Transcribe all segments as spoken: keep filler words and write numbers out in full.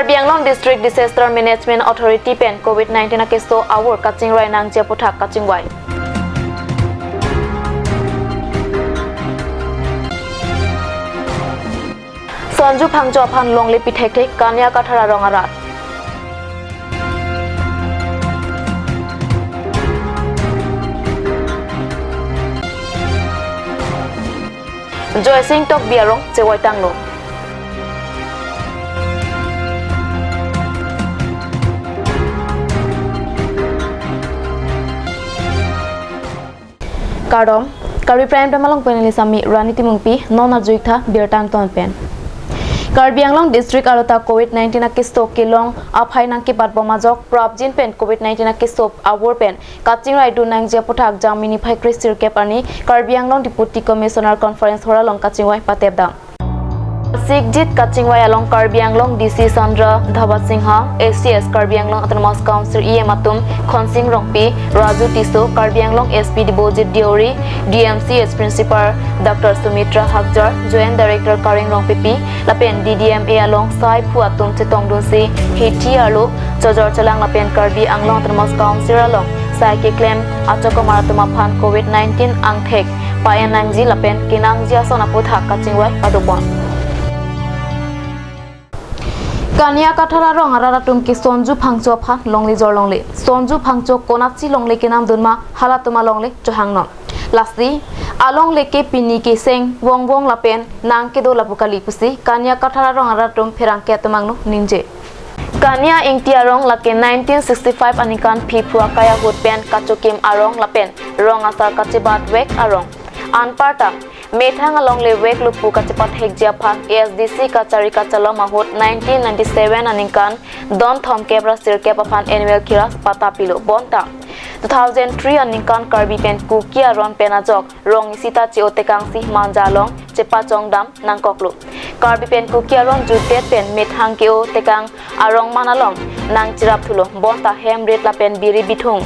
Karbi Anglong District Disaster Management Authority pen covid nineteen akeso avur kachingrai nangji aputhak kachingvai. Sonju Phangcho aphan longle pi thekthe Kania Kathar arong arat. Joysing Tokbi arong chevoi tanglo. Kardom, Karbi Prime Time along panelist ami Rani Timungpi, non arju-ik tha birta angton pen. Karbi Anglong District arlo ta covid nineteen akeso kelong aphai nangkebatbom ajok prapjin pen covid nineteen akeso avur pen kachingrai dun nangji aputhak Jangmi niphai kre sirkep arni Karbi Anglong Deputy Commissioner Conference Hall along kachingvai patepdam. Sikjit kachingvai along Karbi Anglong D C Chandra Dhawasingha, A C S Karbi Anglong Autonomous Council E M atum Khonsing Rongpi, Raju Tisso, Karbi Anglong S P Debojit Deori, D M C H Principal Doctor Sumitra Hakjar, Joint Director Karing Rongpipi, lapen D D M A along sai phu atum chetongdunsi hithi arlo chojor chelang lapen Karbi Anglong Autonomous Council along sai keklem achokomar atum aphan covid nineteen angthek pa-en nangji lapen kenangji ason aputhak kachingvai padopon. Kania Kathar arong arat atum ke Sonju Phangcho aphan longle jor longle. Sonju Phangcho konatsi longle kenamdun ma halatum alongle chohangnon. Lasi alongle ke pini keseng vongvong lapen nangkedo lapu kali pusi Kania Kathar arong arat atum pherangke atum angno ningje. Kania Ingti arong lake nineteen sixty-five aningkan phiphu akai ahut pen kachokim arong lapen rong asar kachebatvek arong. Anparta methang alongle veklo pu kachepathekji aphan A S D C kachari kachalom ahut nineteen ninety-seven aningkan don thomkep ra sirkep aphan annual kiras patta pilo bonta two thousand three aningkan Karbi pen Kuki aron pen ajok rong isi ta che-o tekangsi Manja along chepachongdam nangkoklo. Karbi pen Kuki aron jutdet pen methang ke-o tekang arong man along nangcherap thulo bonta hem rit lapen biri bithung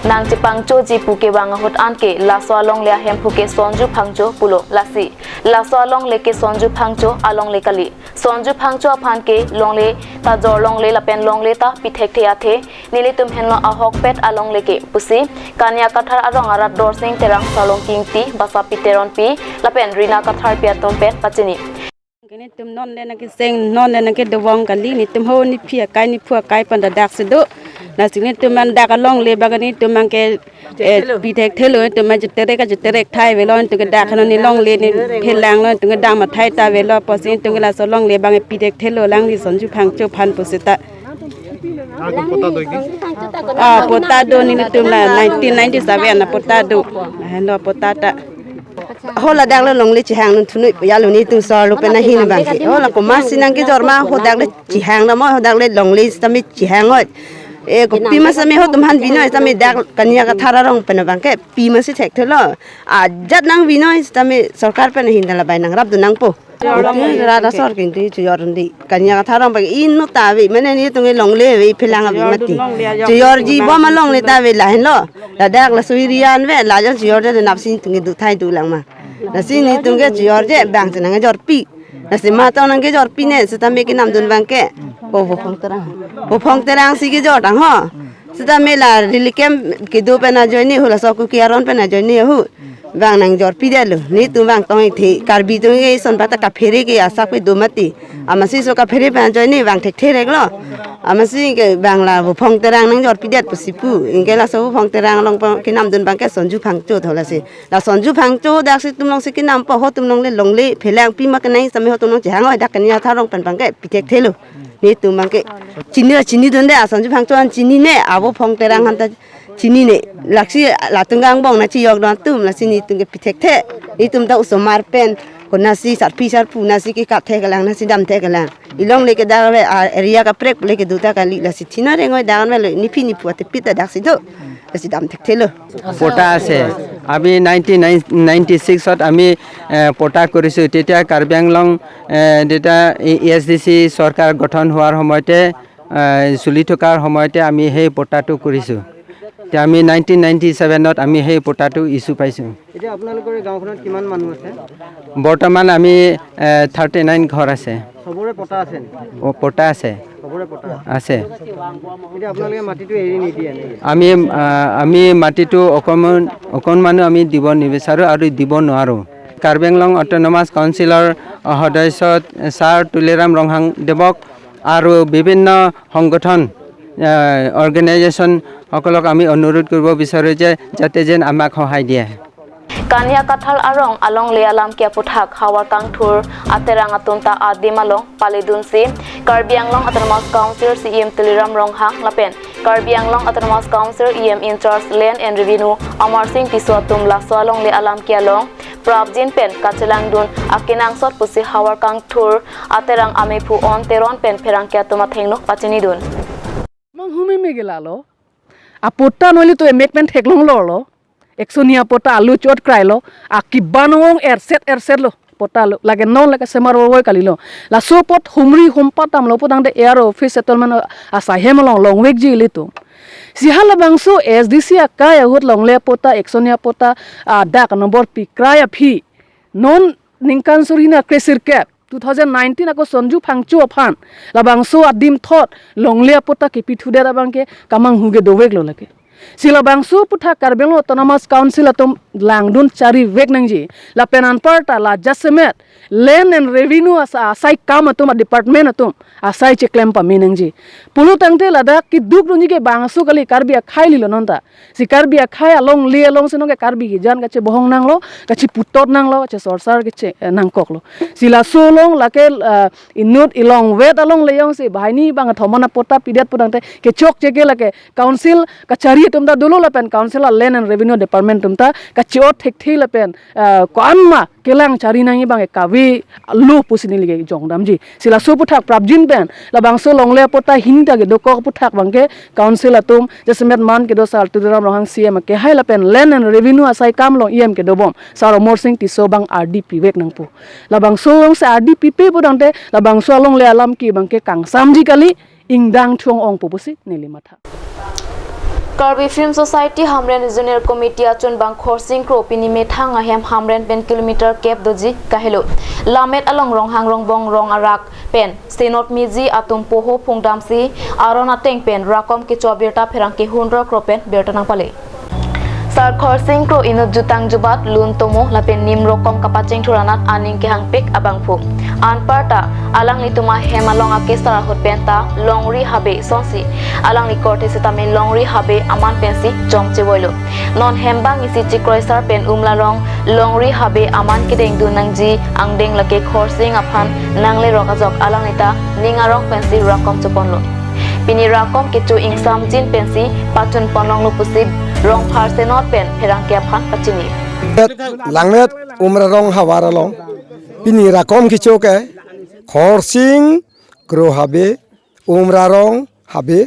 nangchepangchoji pu kevang ahut anke laso alongle ahemphu ke Sonju Phangcho pulo. Lasi laso alongle ke Sonju Phangcho alongle kali. Sonju Phangcho aphan ke longle ta jor longle lapen longle ta pi thekthe athe nelitum henlo ahokpet alongle ke pusi Kania Kathar arong arat Dorsing Terang, Salongki Ingti, Basapi Teronpi lapen Rina Katharpi atum pen pachini. Nelitum non le nangkeseng, non le nangkedovong kali, nelitum ho niphi akai niphu akai pen dadak si do. Lasi nelitum an dak alongle bang nelitum an ke, eh, pi thekthelo, nelitum an jeterek jeterek thai avelo, nelitum ke dak hano ne longle ne phelanglo, nelitum ke dak mathai ta avelo, pusi nelitum ke laso longle bang pi thekthelo lang, neli Sonju Phangcho aphan pusita. Ah, patta do, nelitum la nineteen ninety-seven a patta do. Lahenlo patta ta. Ho ladak le longle chehang nun thunui ya lo, nelitum sor lo pen ahin abang ke. Ho la komatsi nangkejor ma, ho dak le chehang na mo, ho dak le longle sitame chehang oi. E kopi ma sitame ho atum aphan binoi sitame dak Kania Kathar arong pen abang ke pi masi thekthelo. Ajat nangbinoi sitame sorkar pen ahin ta labai nangrapdun nangpo. Rat asor ke ingti chojor undi. Kania Kathar arong bang inut ta ave, mane nelitum ke longle ave, phelang ave mati. Chojorji bom alongle ta ave lahenlo. Ladak laso area an ave, la jon chojor de napsi nelitum ke duthai dulang ma. Lasi nelitum ke chojorje bang si nangkejorpi. Lasi matong nangkejorpi ne sitame kenamdun bang ke. Ko Bophong Terang. Bophong Terang si kejor tang ho. Sitame la relief camp kedo pen ajoine hu, laso Kuki aron pen ajoine hu. Bang nangjorpidetlo. Nelitum bang tong-ik the, Karbi atum ke ison pata kaphere ke asak pe do mati. Amatsi so kaphere pen ajoine bang thekthe reklo. Amatsi ke bang la Bophong Terang nangjorpidet pusi pu. Anke laso Bophong Terang along pen kenamdun bang ke Sonju Phangcho tho lasi. La Sonju Phangcho dak si atum along si kenampo, ho atum along le longle phelang pi ma kenang sitame ho atum along chehang oi, dak Kania Kathar arong pen bang ke pi thekthelo. Nelitum bang ke chini, chinidunde, a Sonju Phangcho an chinine, a Bophong Terang aphan ta chinine. Lasi latum ke angbong na chiyok don atum, lasi nelitum ke pi thekthe. Nelitum ta osomar pen, konatsi sarpi sarpo nasi kekap theklang, nasi dam theklang. Ilongle ke dak le, a area kaprek le kedo ta kali, lasi thina rengoi dak le niphi niphu atipit ta dak si do. Lasi dam thekthelo. পট্টা আছে। আমি nineteen ninety ছিক্সত আমি, এ, পট্টা কৰিছোঁ। তেতিয়া কাৰ্বি আংলং, এ, যেতিয়া এ S D C চৰকাৰ গঠন হোৱাৰ সময়তে, এ, চলি থকাৰ সময়তে আমি সেই পট্টাটো কৰিছোঁ। এতিয়া আমি নাইনটিন নাইনটি ছেভেনত আমি সেই পট্টাটো ইছ্যু পাইছোঁ। এতিয়া আপোনালোকৰ এই গাঁওখনত কিমান মানুহ আছে? বৰ্তমান আমি, এ, থাৰ্টি নাইন ঘৰ আছে। চবৰে পট্টা আছে নেকি? অ, পট্টা আছে। আছে। এতিয়া আপোনালোকে মাটিটো এৰি নিদিয়ে নেকি? আমি, আহ, আমি মাটিটো অকণমান, অকণমানো আমি দিব নিবিচাৰোঁ আৰু দিব নোৱাৰোঁ। কাৰ্বি আংলং অট'নমাছ কাউন্সিলৰ সদস্য ছাৰ তুলিৰাম ৰংহাং দেৱক আৰু বিভিন্ন সংগঠন, আহ, অৰ্গেনাইজেশ্যনসকলক আমি অনুৰোধ কৰিব বিচাৰোঁ যে যাতে যেন আমাক সহায় দিয়ে। Kania Kathar arong alongle alam ke aputhak Howraghat Kangthur aterang atum ta adim along palidunsi Karbi Anglong Autonomous Council C E M Tuliram Ronghang lapen Karbi Anglong Autonomous Council E M in charge Land and Revenue Amarsing Tisso atum laso alongle alam ke along prapjin pen kachelangdun akenangsot pusi Howraghat Kangthur aterang amephu On Teron pen pherangke atum athengno pachinidun. Mang humi megela lo. Apatta noli to emek pen theklong lo lo. Ekso ni apatta alu chot krai lo. Akiban ong erset erset lo. Patta lo. Lake non lake semar woi kali lo. Laso apot humri humpat dam lo apot angde air office settlement asai hem along longvekji ilitum. Si halabangso S D C akai ahut longle apatta ekso ni apatta, ah, dak nombor pi krai aphi. Non ningkan suri hini kre sirkep. Two thousand nineteen ako Sonju Phangcho aphan labangso adim thot longle apatta kepithudet abang ke kamanghu ke dovek lo lake. Si labangso aputhak Karbi Anglong Autonomous Council atum langdun charivek nangji. Lapen anparta la jasemet Land and Revenue asa-, asai kam atum a department atum asai cheklem pame nangji. Pulo tangte ladak keduk dunji ke bangso kali Karbi akhai lilo nonta. Si Karbi akhai alongle alongsi nonke Karbi hijan kachebohong nanglo, kacheputot nanglo, kachesorsar kache, eh, nangkoklo. Si laso along lake, eh, inut ilongvet alongle jongsi banghini bang thomon apatta pidet pudangte kechokche ke lake council kachari atum ta dolo lapen council a Land and Revenue Department atum ta kache-ot thekthe lapen, eh, ko-an ma kelang chari nangji abang kave lo pusi neli ke jongdamji. Si laso aputhak prapjin pen labangso longle apatta hini ta kedokok aputhak abang ke council atum jasemet man kedo sar Tuliram Ronghang C E M kehai lapen Land and Revenue asai kam along E M kedobom sar Amarsing Tisso abang ardi pivek nangpo. Labangso ongsi ardi pipe pudangte labangso alongle alam ke abang ke kangsamji kali, ingdeng thong ongpo pusi neli matha. Karbi Film Society Hamren Regional Committee achunbang Khorsing Kro pini methang ahem Hamren pen kilometer kep doji kahelo. Lammet along Ronghang Rongbong rong arak pen senot miji atum poho phungdamsi aron ateng pen rakom kecho abirta pherangke Hundro Kro pen birta nangpale. Sar Khorsing Kro inut jutang jubat lun tomo lapen nim rokom kapachingthur anat aning kehangpik abangphu. Anparta alanglitum ahem along akesar ahut penta longri habe sonsi alangli korte sitame longri habe aman pensi chomchevoilo. Non hembang isi chikroisar pen umlarong longri habe aman kedengdun nangji angdeng lake Khorsing aphan nanglerok ajok alangli ta ning arong pensi rakom choponlo. Pini rakom kecho ingsamjin pensi pachun ponlonglo pusi Rongphar senot pen pherangke aphan pachini. Langmet Umrarong havar along pini rakom kecho ke Khorsing Kro habe, Umrarong habe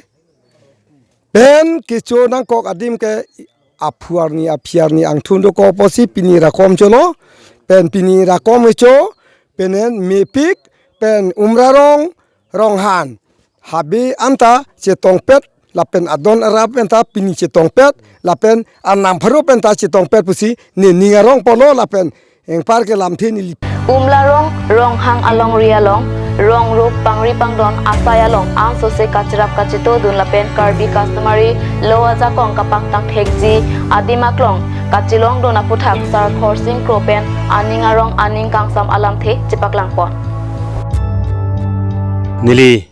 pen kecho nangkok adim ke aphu arni aphi arni angthun dokok apotsi pini rakom cholo, pen pini rakom kecho pen en mepik pen Umrarong Ronghang habe anta chetongpet lapen adon arap penta pini chetongpet lapen anam pharo penta chetongpet pusi ne ning arong ponlo lapen engpar ke lamthe neli. Umlarong Ronghang alongri along rong rup pangri pangdon asai along angsose kachirap kachito dun lapen Karbi customary law ajakong kapangtang thekji adim aklong kachelongdun aputhak Sar Khorsing Kro pen aning arong aning kangsam alamthe chepaklangpon. Neli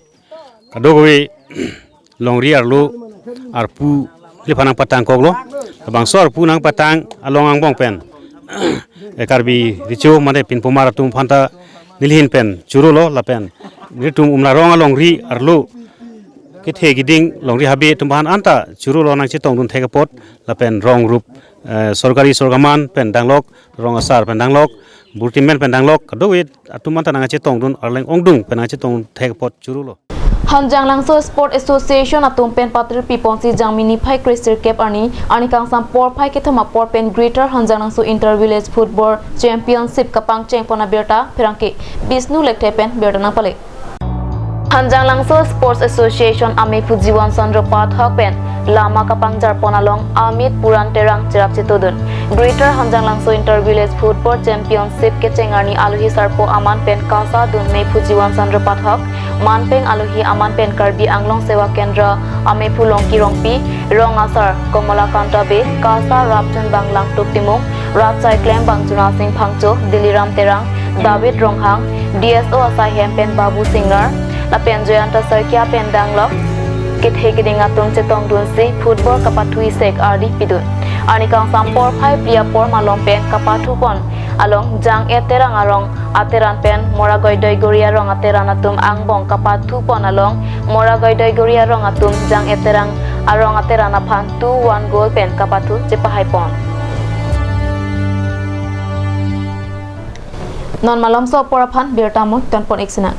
kadokave longri arlo arpu neliphan nangpatangkoklo. Labangso arpu nangpatang along angbong pen e Karbi Recho mane pinpomar atum aphanta nelihin pen churolo lapen nelitum Umlarong alongri arlo kethe kiding longri habe atum aphan anta churolo nangchetongdun thek apot lapen rong rup, eh, sorkari sorkaman pen danglok, rong asar pen danglok, burtimen pen danglok, kadokave atum anta nangchetongdun arleng ongdung pen nangchetongdun thek apot churolo. Hanjanglangso Sport Association atum pen patri piponsi Jangmi niphai kre sirkep arni, arni kangsam porphai kethom apor pen Greater Hanjanglangso Inter Village Football Championship kapangcheng pon abirta pherangke Bishnu Lekthe pen birta nangpale. Hanjanglangso Sports Association amephu Jiwan Chandra Pathak pen lama kapangjarpon along Amit Puran Terang cherap chetodun. Greater Hanjanglangso Inter Village Football Championship kecheng arni alohi sarpo aman pen kasadun mephu Jiwan Chandra Pathak, manpeng alohi aman pen Karbi Anglong Seva Kendra amephu Longki Rongpi, rong asar Komola Kanta Bey, kasa rapjun bang Langtuk Timung, rat chai klem bang Chuna Sing Phangcho, Diliram Terang, David Ronghang, D S O asai hem pen Babu Singnar, lapen Joyanta Saikia pen danglok kethe keding atum chetongdunsi football kapathu isek ardi pidun. Arni kangsam porphai phli apor malom pen kapathupon along Jang-et Terang arong ateran pen Moragoi Doigori arong ateran atum angbong kapathupon along Moragoi Doigori arong atum Jang-et Terang arong ateran aphan two one goal pen kapathu chepahaipon. Non malomso apor aphan birta mo tonpon ik sinang.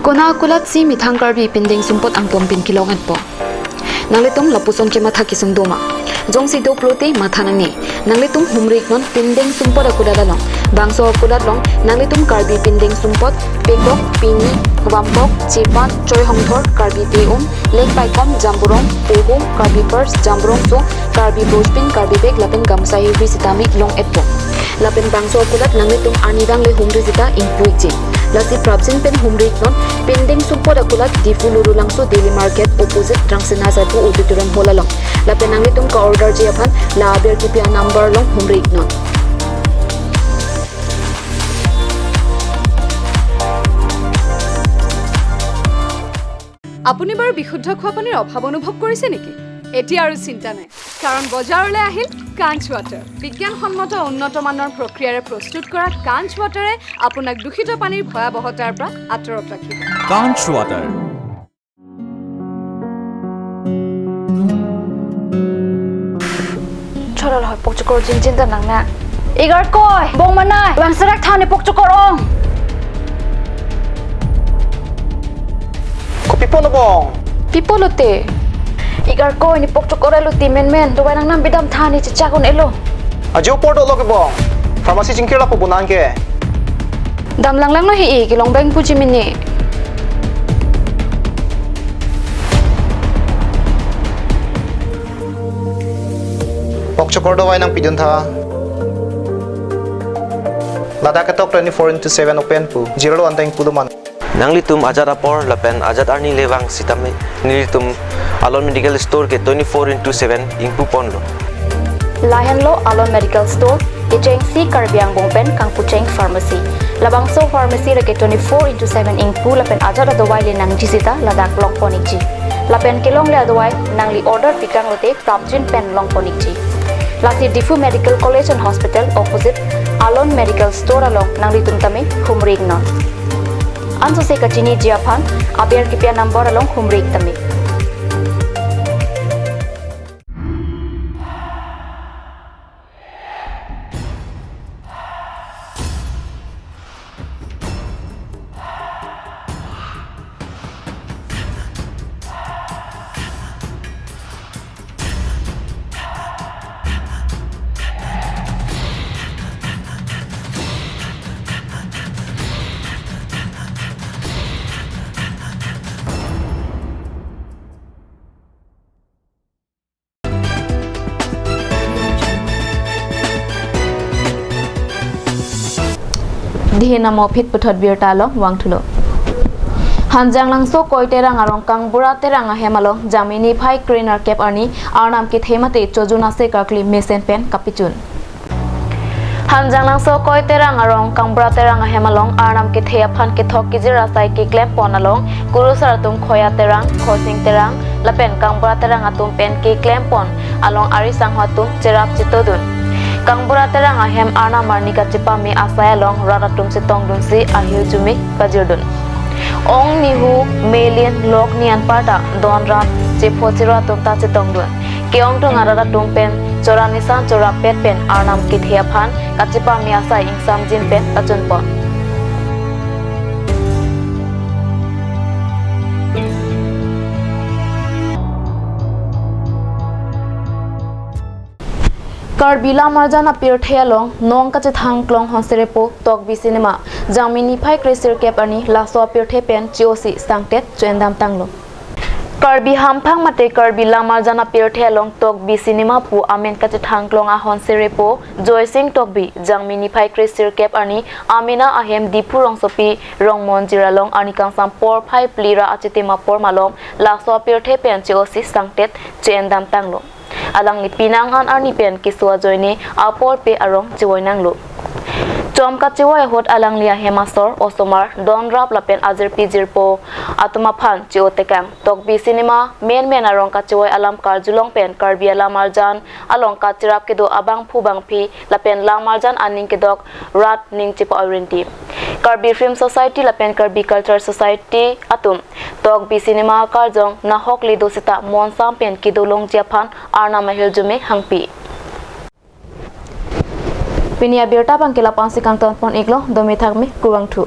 Konat akulatsi methang Karbi pindeng sumpot angton pen kelong-etpo. Nanglitum lapuson kematha kesung doma. Jongsi do pulote matha nangne. Nanglitum humri iknon pindeng sumpot akulat along. Bangso akulat along nanglitum Karbi pindeng sumpot, pekok, pini, vampok, chepat, choi hongthor, Karbi pe-um, leng paikom, jamburong, pohum, Karbi purse, jamburong so, Karbi brojpin, Karbi bag lapen gamsa hihui sitame long-etpo. Lapen bangso akulat nanglitum arnivang le humri sita ingpu ikji. Lasi prapjin pen humri iknon, pindeng sumpot akulat Diphu Lurulangso Daily Market opposite Rangsina Sabu Auditorium Hall along. Lapen nanglitum ka-orderji aphan la aber kipi anumber along humri iknon. আপুনি বাৰু বিশুদ্ধ খোৱা পানীৰ অভাৱ অনুভৱ কৰিছে নেকি? এতিয়া আৰু চিন্তা নাই, কাৰণ বজাৰলৈ আহিল কাঞ্চ ৱাটাৰ। বিজ্ঞানসন্মত উন্নত মানৰ প্ৰক্ৰিয়াৰে প্ৰস্তুত কৰা কাঞ্চ ৱাটাৰে আপোনাক দূষিত পানীৰ ভয়াৱহতাৰ পৰা আঁতৰত ৰাখিব। কাঞ্চ water. Chorol hoi pokchokor jinjin ta nang na. Igar koi, bong manai, bang serak thani pokchokor ong. Kopi pulo bong? Pi pulote? Igar koi ni pokchokor elo ti menmen, dovai nangnam bidam thani chechak un-elo. Ajo apor dolo ke bong. Pharmacy chingkir lapu bunan ke. Dam langlanglo hi-i, kelong bang puji mini. Pokchokor dovai nangpidun tha. Ladak ketok twenty-four into seven open pu. Zero lo anteng pulo man. Nanglitum ajat apor lapen ajat arni le vang sitame nelitum Alon Medical Store ke twenty-four into seven ingpuponlo. Lahenlo Alon Medical Store, kechengsi Karbi angbong pen kangpucheng pharmacy. Labangso pharmacy lake twenty-four into seven ingpu lapen ajat adovai le nangji sita ladak longpon ikji. Lapen kelongle adovai nangli order pitang lote prapjin pen longpon ikji. Lasi Diphu Medical College and Hospital opposite Alon Medical Store along nanglitum tame humri iknon. Ansose kachiniji aphan aber kipi anumber along humri ik tame. Dihin amo phit puthot birta along vangthulo. Hanjanglangso Koi Terang arong Kangbura Terang ahem along Jangmi niphai kre nerkep arni Arnam kethe mate chojun ase karkli mesen pen kapechun. Hanjanglangso Koi Terang arong Kangbura Terang ahem along Arnam kethe aphan kethok kejir asai keklempon along kurusar atum Khoya Terang, Khosing Terang lapen Kangbura Terang atum pen keklempon along ari sangho atum cherap chetodun. Kangbura Terang ahem Arnam arni kachepame asai along rat atum chetongdunsi ahirjume pajirdun. Ong nihu, melin, lok ni anparta don rat chepho chero atum ta chetongdun. Ke-ongdung arat atum pen chora nisan chorapet pen Arnam kethe aphan kachepame asai ingsamjin pen pachunpon. Karbi Lamarjan apirthe along nong kachethang klong honserepo Tokbi Cinema, Jangmi niphai kresirkep arni laso apirthe pen chi-osi sangtet cho-endam tanglo. Karbi hamphang mate Karbi Lamarjan apirthe along Tokbi Cinema pu amen kachethang klong ahonserepo Joysing Tokbi, Jangmi niphai kresirkep arni amena ahem Diphu rongsopi Rongmonjir along arni kangsam porphai phli ra achitim apor malom laso apirthe pen chi-osi sangtet cho-endam tanglo. Alangli penang an arni pen keso ajoine apor pe arong chevoi nanglo. Chom kachevoi ahut alangli ahem asor, osomar, donrap lapen ajirpi jirpo atum aphan chi-o tekang. Tokbi Cinema menmen arong kachevoi alam karjulong pen Karbi Lamarjan along kacherap kedo abangphu bangphi lapen Lamarjan aning kedok rat ning chepa-o rinti. Karbi Film Society lapen Karbi Culture Society atum Tokbi Cinema karjong nahok le do seta monsam pen kedo longji aphan Arnam ahirjume hangpi. Pini abirta abangke la-an si kangton pon iklo, dome thakme, kurvangthu.